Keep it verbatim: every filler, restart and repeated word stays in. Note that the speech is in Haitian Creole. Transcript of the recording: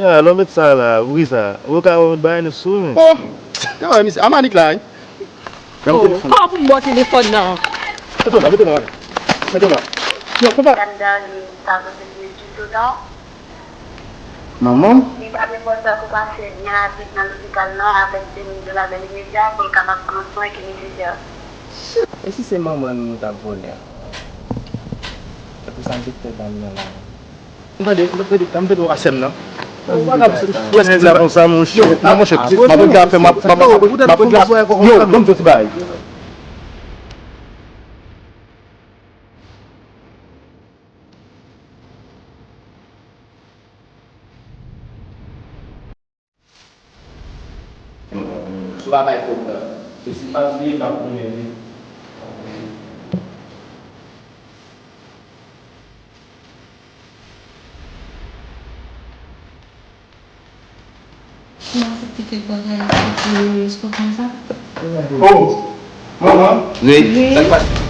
Ah, lè w met sa la, wi sa. Ou ka wè yon bagay nou sou, men. Oh! Te wè misye, a Manik la, wi. Pran telefòn. Kòman pou m ba w telefòn nan? Mete w la, mete w la. Mete w la. Yo, papa. Madam Darline pa posede ditou, non. Manman? Li ta vle fè sa pou pase byen rapid nan lopital lan avèk de mil dola byen imedya pou l kapab pran swen ki nesesè. E si se manman nou nou t ap vòlè a? Se pou sa m te fè dam nan la. M tande, m tande, m tande w a sè m nan. Ou pa ka pwès ti la konsa, monchè. Non, monchè, m ap regle afè m, m ap, m ap, m ap regle afè. Yo, ban m di yon ti bagay. Sou pa bay kòb la. E si pa bliye, m ap tounen li. M aksepte kèk bagay pou Loris, ou konn sa? Oh! Manman? Wi. Wi. Sa k pase?